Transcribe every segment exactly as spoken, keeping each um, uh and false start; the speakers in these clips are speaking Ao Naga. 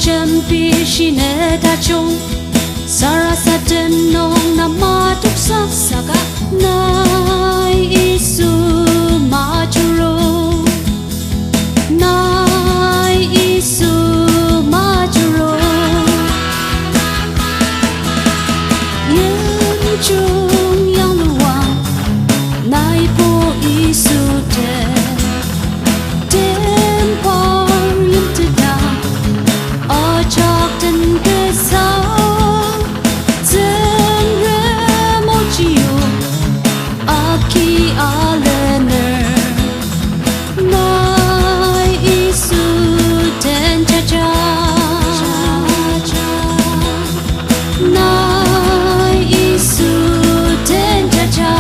Jembi shine tajung, sarasadem nung na matoksa saka, nai Yisu majuru, nai Yisu majuru. Yimjung yangluang, naibo Yisu den, den par yimteta, ajak den kasa, Tsüngrem ochiyu, aki alener, nai Yisu den jaja, nai Yisu den jaja.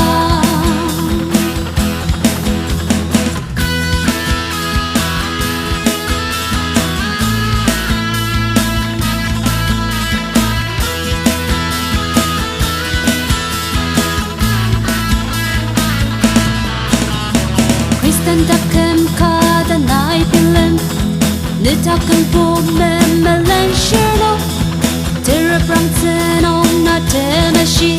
Khristan taküm ka ta nai bilem, ne takümbo memelen shirno, tereprangtsü nung na temeshi,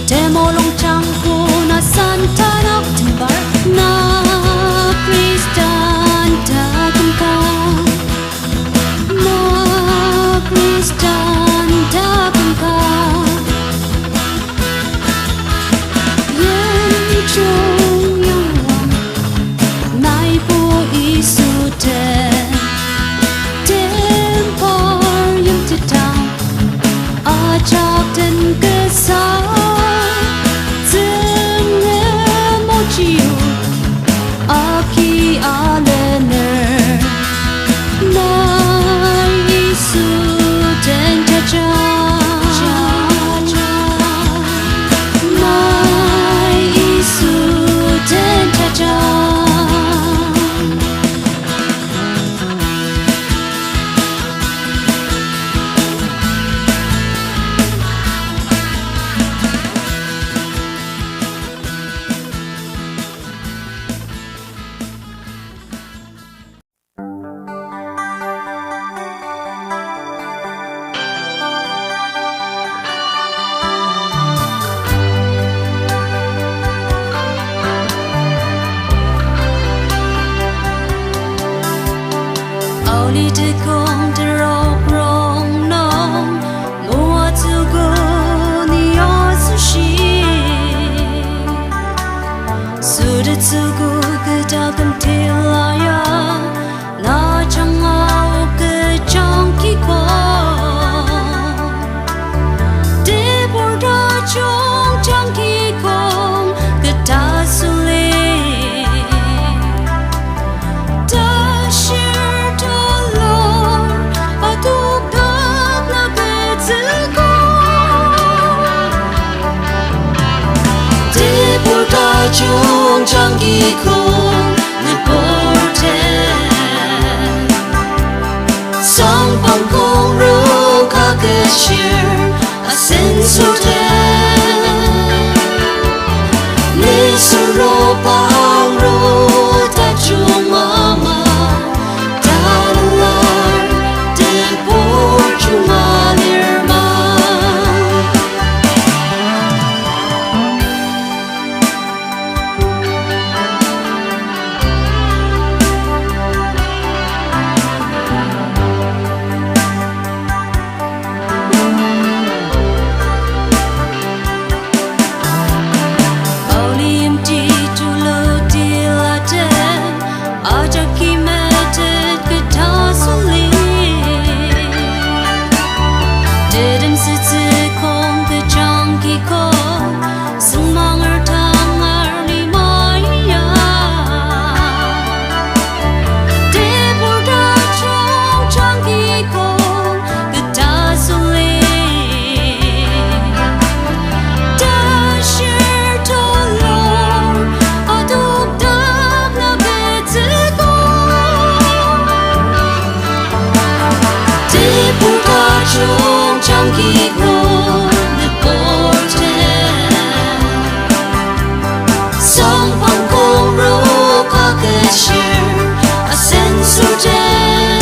temulung jangbo na santanok tembar, na Khristan taküm ka, na Khristan taküm ka. Yimjung yangluang, naibo Yisu den, den par yimteta, ajak den kasa, Tsüngrem ochiyu, aki alener, nai Yisu den jaja, nai Yisu den jaja. Aoli tekong terok rongnung, moatsügo ni asoshi. Südetsügo kü taküm tila ya, na jangao kejang kikong. Tebur tajung jang kikong keta süli. Tashir tulu adokdak na ketsüko. Tebur tajung jang kikong nüburtem. Sangpang kong ro ka kechir asen sotem. Nisung ro pang ro tajung ama. Talar tebur junga lir ma. Aoli yimti tulu tilatem, ajaki metet keta süli. Tetem sütsü kong kejang kikong, süngmanger tangar lima ya. Tebur tajung jang kikong keta süli. Tashir tulu adokdak na ketsüko. Tebur tajung jang kikong nüburtem. Sangpang kong ro ka kechir asen sotem.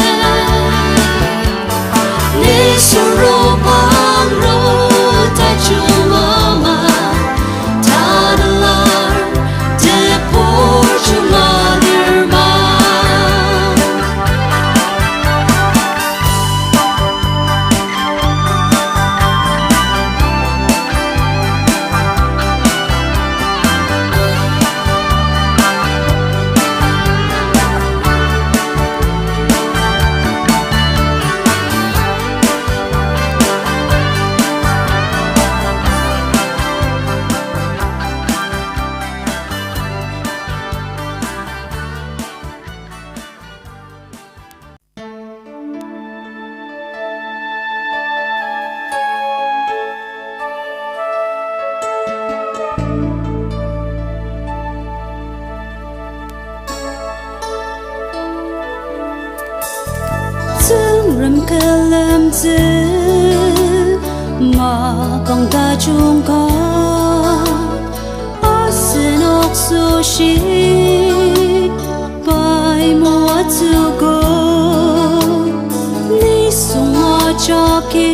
Külemtsü mapang tajung ka, asenok asoshi pai moatsüogo, nisung ajaki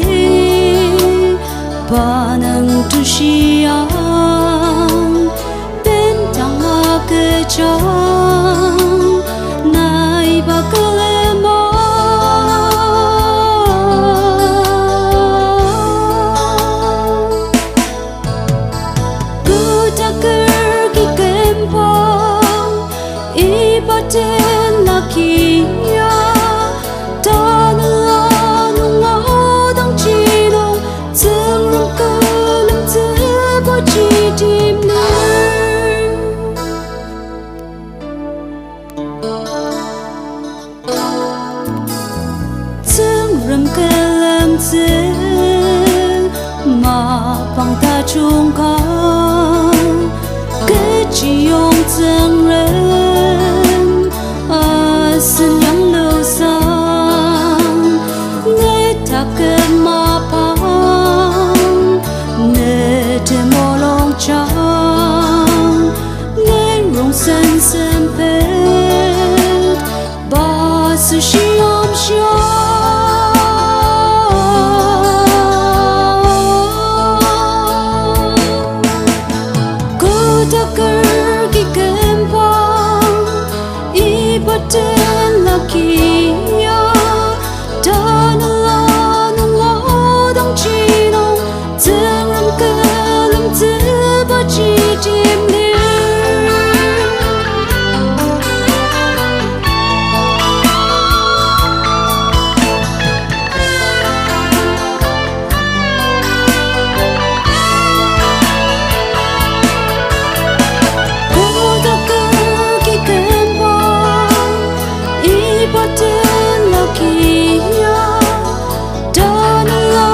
pa nung tushiang, bendang agüjang, nai pa külema. Kotaker kikümba, iba tenla kia, tanela nunga odangji nung, Tsüngrem külemtsübaji timner. Tsüngrem külemtsü mapang tajung ka, kechiyong Tsüngrem asen yanglusang, ne taküm mapang, ne temulungjang, ne rongsen sempet, ba süshi amshia. Kotaker kikümba, iba tenla kia, tanela nunga odangji nung, Tsüngrem külemtsübaji timner. Kotaker kikümba, iba tenla kia, tanela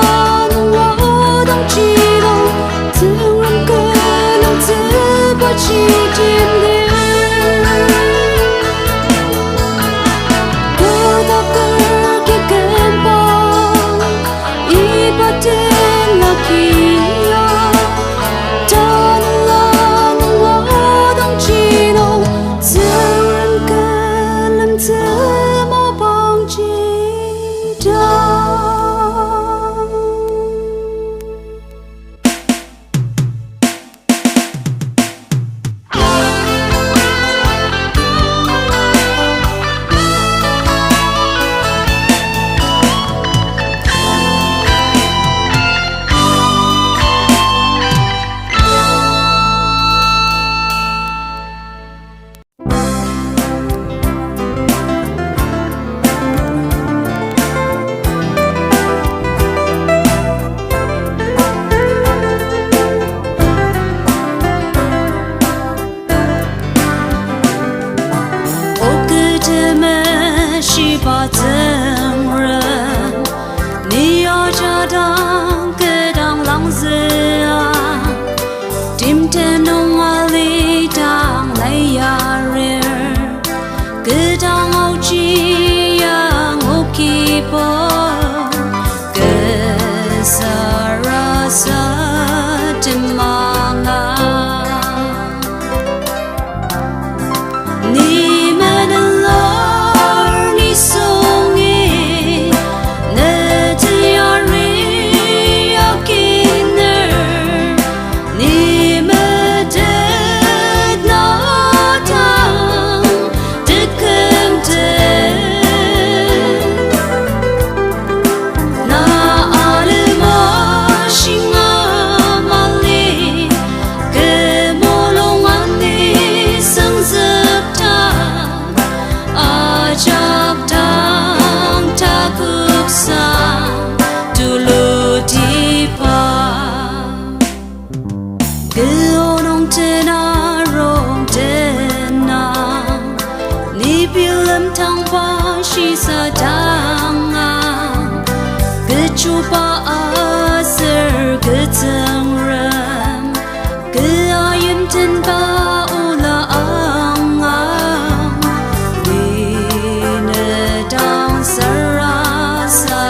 nunga odangji nung, Tsüngrem külemtsübaji timner. Kotaker kikümba, iba tenla kia, tanela nunga odangji nung, Tsüngrem külemtsü mapangji ta. O kü temeshiba Tsüngrem, ni ajadang kü dang langzüa, timtem nung alidang nai yarir, kü dang aochi yang okiba, kü sarasadem temanga. Ni menelar nisungi, ne teyari akiner, ni metet na dang tekümtet. Na alima shinga mali, kü mulung ani süngzükta, ajak dang takoksa tulutiba. Kü onong tena rong tena, ni bilem tangba shisadanga, kü chuba aser kü Tsüngrem, kü ayimtenba ola anga, ni ne dang sarasa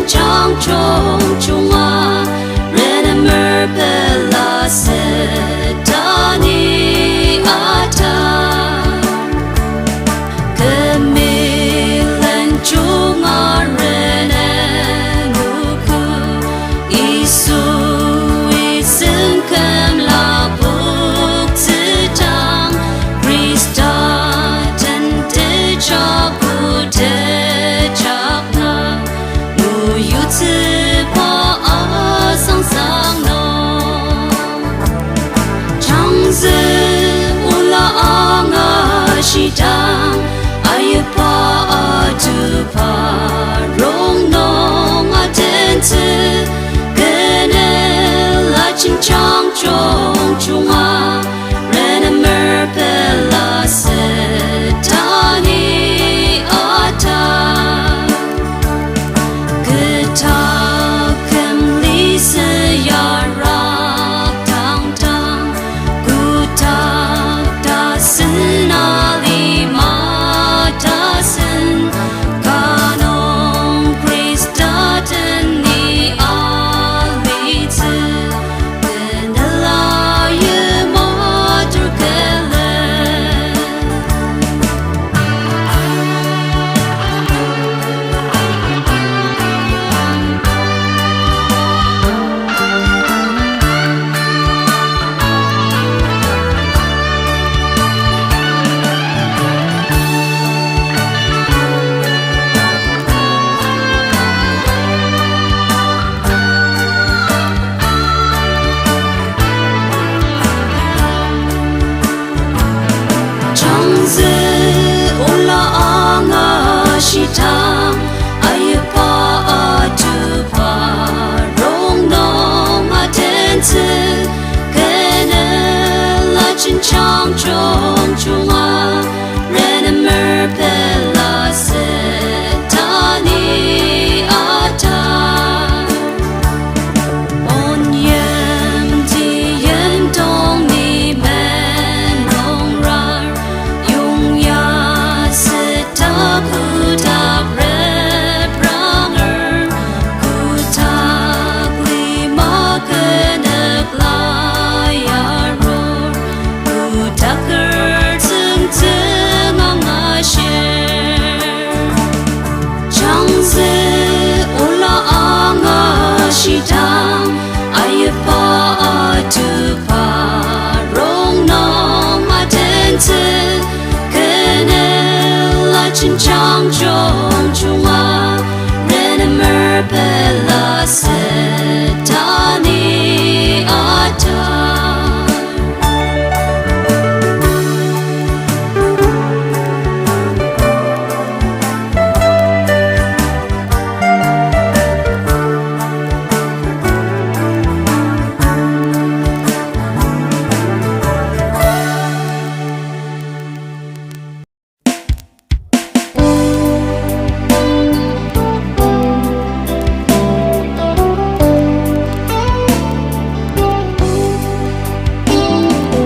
Jangjung junga, renemer pela setani ata. Kemilen junga renen oku, Yisui sengküm lapoktsüdang, Khrista den tejaku tejakna, oyutsüba asangsang nung. Jangzü ola angashidang, ayuba atuba rongnung atentsü, kenela jenjang jungjunga, renemer pela setani ata. Kü taküm lisa yarak tangtang, kotak tasen alima tasen, ka nung Khrista den ni alitsü, kenela yamatur külen. Jangzü ola angashidang, ayuba atuba rongnung atentsü, kenela jenjang jungjunga, renemer pela setani ata. On yimti yimdong ni menungrar, yongya süta kotak repranger, kotak lima kü nükla yarur, kotaker tsüngtsüng angashir. Jangzü ola angashidang, ayuba atuba rongnung atentsü, kenela jenjang jungjunga, renemer pela setani ata.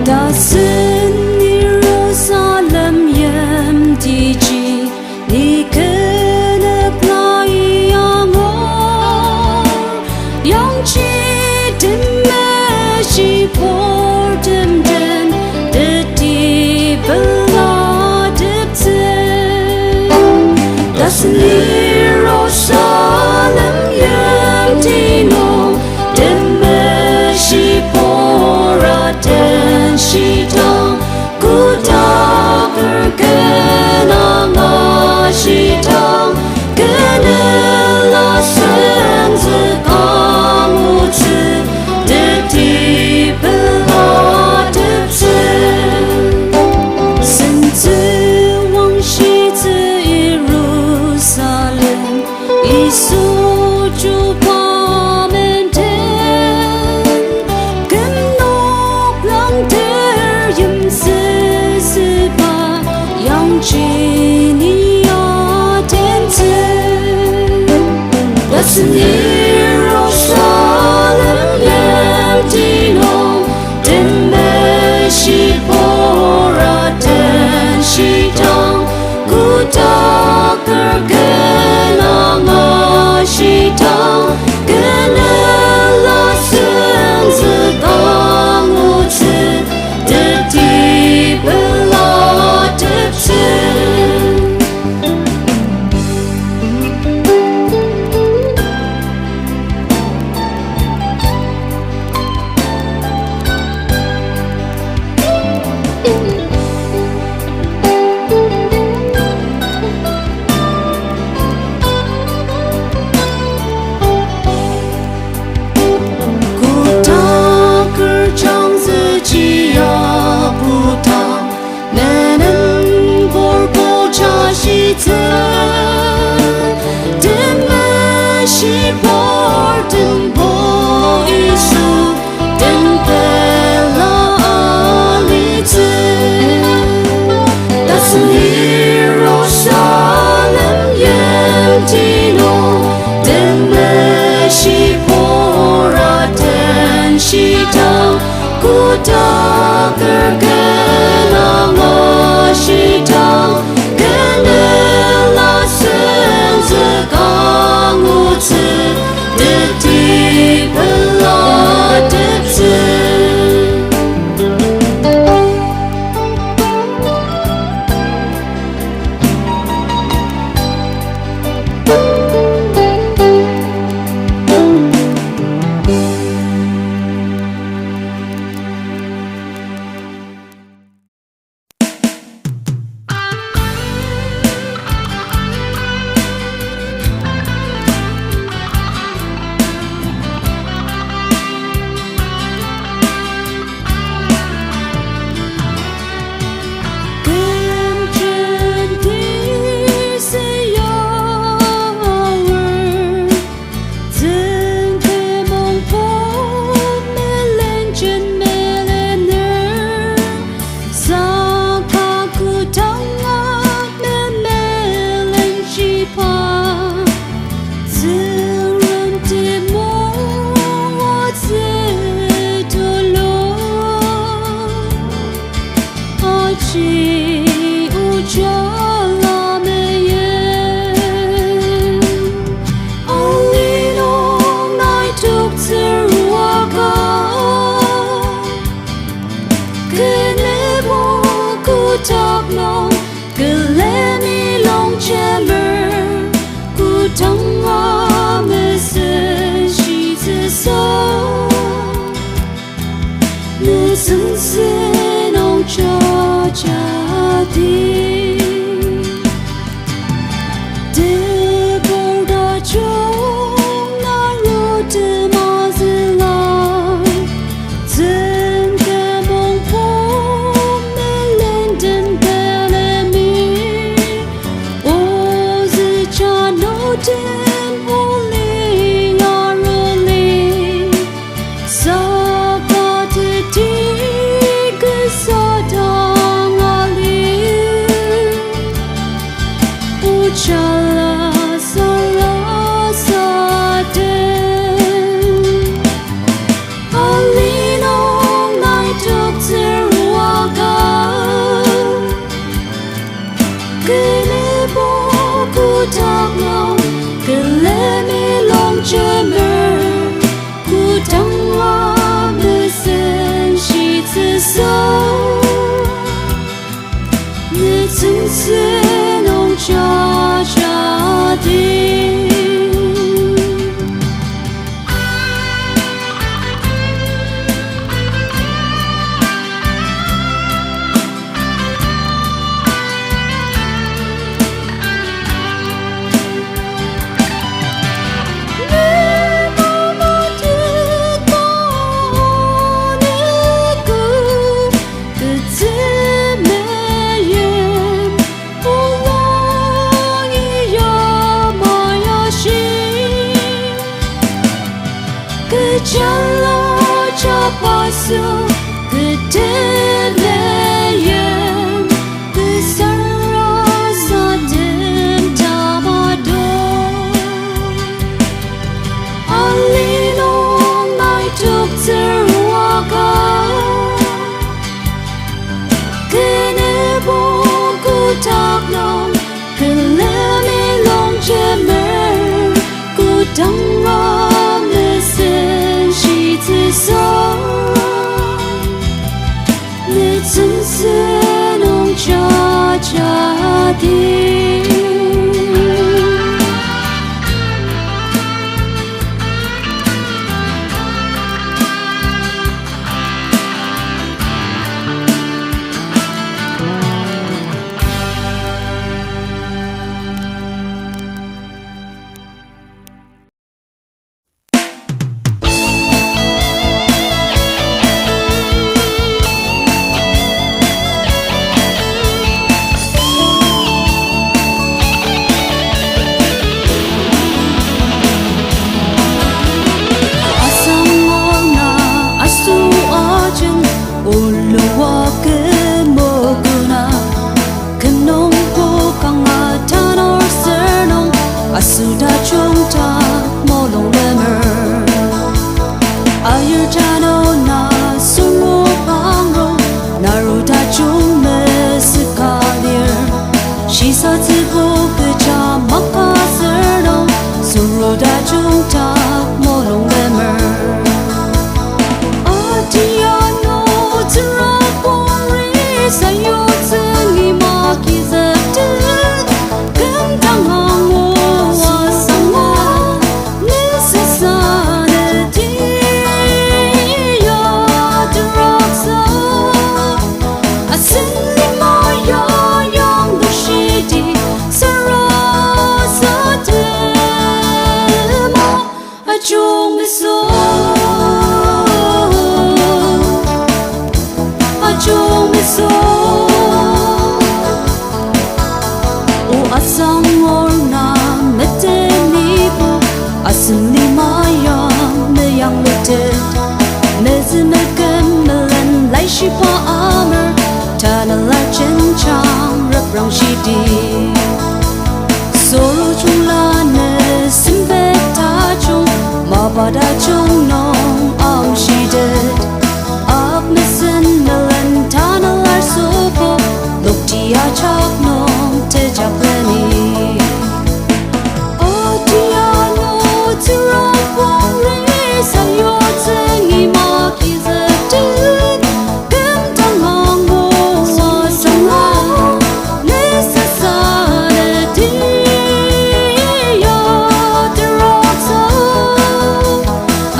Tasen Jerusalem yimtiji, ni kü nükla iyangur, yangji temeshi purtem den teti pelateptsü. Tasen Jerusalem yimti nung temeshi pura tenshidang, kotaker ken angashidang, kü nükla senzük angutsü, teti pelateptsü. Sentsü wangshitsü Jerusalem, Yisu chuba menden, küm noklang ter yimsüsüba yangji ni atentsü. Tasen Jerusalem yimti nung temeshi pura tenshidang, kotaker ken angashidang, Lord, tembo Yisu, den pela alitsü. Tasen Jerusalem yimti nung, den meshi pura den shidang, kotak ker ken angashidang, kenela senzük angutsü, teti pela teptsü. Kümjenti seyawer, tsüngke mongpong melenjen melener, saka kotanga memelenshiba, Tsüngrem timong otsü tulu. Aji ojala meyim, ali nung nai toktsür waka. Kenebo kotak nung külemi longjemer, kotanga mesenshitsüsa. Nütsüngtsü nung jajadi. Tebur tajung naro temazüla. Tsüngke mongpong melenden pelemi. Ozü jano den oli aruli. Saka teti kasa dang ali, ojala sarasadem. Ali nung nai toktsür waka. Kenebo kotak nung külemi longjemer, kotanga mesenshitsüsa. Nütsüngtsü nung jajadi. Kejala jabaso kete meyim, tesarasadem tamado. Ali nung nai toktsür waka. Kenebo kotak nung külemi longjemer, kotanga mesenshitsüsa. Nungtak mulung lemer. Atiano tsüra pongri sayutsü nima kizüktet. Kümdang angu asanga, nisasa neti ya teraksa. Asen lima ya yanglushidi sarasadema. Ajung meso, ajung meso. O asang ngor na meteni bo, asen lima ya meyanglutet. Mezü meküm melen laishiba amer, tanela jenjang reprang shidi. Sorojung la ne sempet tajung, mapa tajung nung amshitet. Ak mesen melen tanela sobo, lokti ajak nung tejakleni. Atiano tsüra pongri sayutsü nima kizüktet. Kümdang angu asanga, nisasa neti ya teraksa.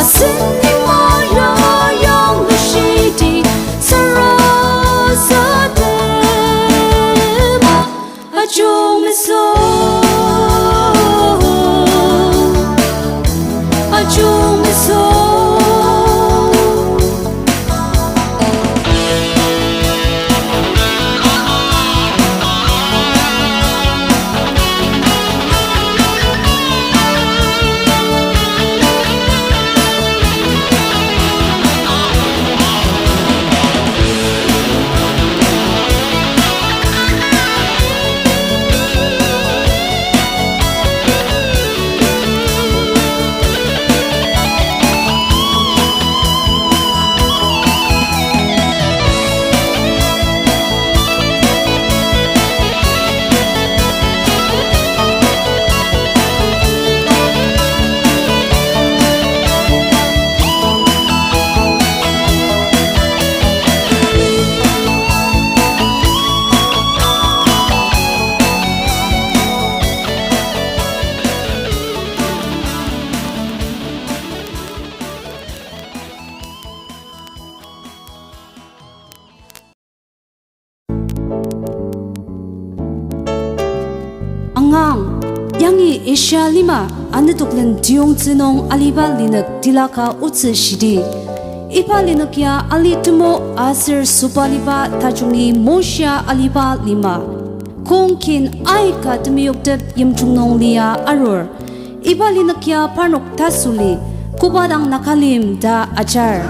Asen lima ya yanglushidi sarasadema. Ajung meso, ajung meso. Angang, yangi Asia lima anetoklen tiyongtsü nung aliba linük tilaka otsü shidi. Iba linük ya ali temo aser sobaliba tajungi Moshia aliba lima. Kong kin aika temeyoktet yimjung nung lia arur. Iba linük ya parnok tasüli, koba dang Nagalim ta ajar.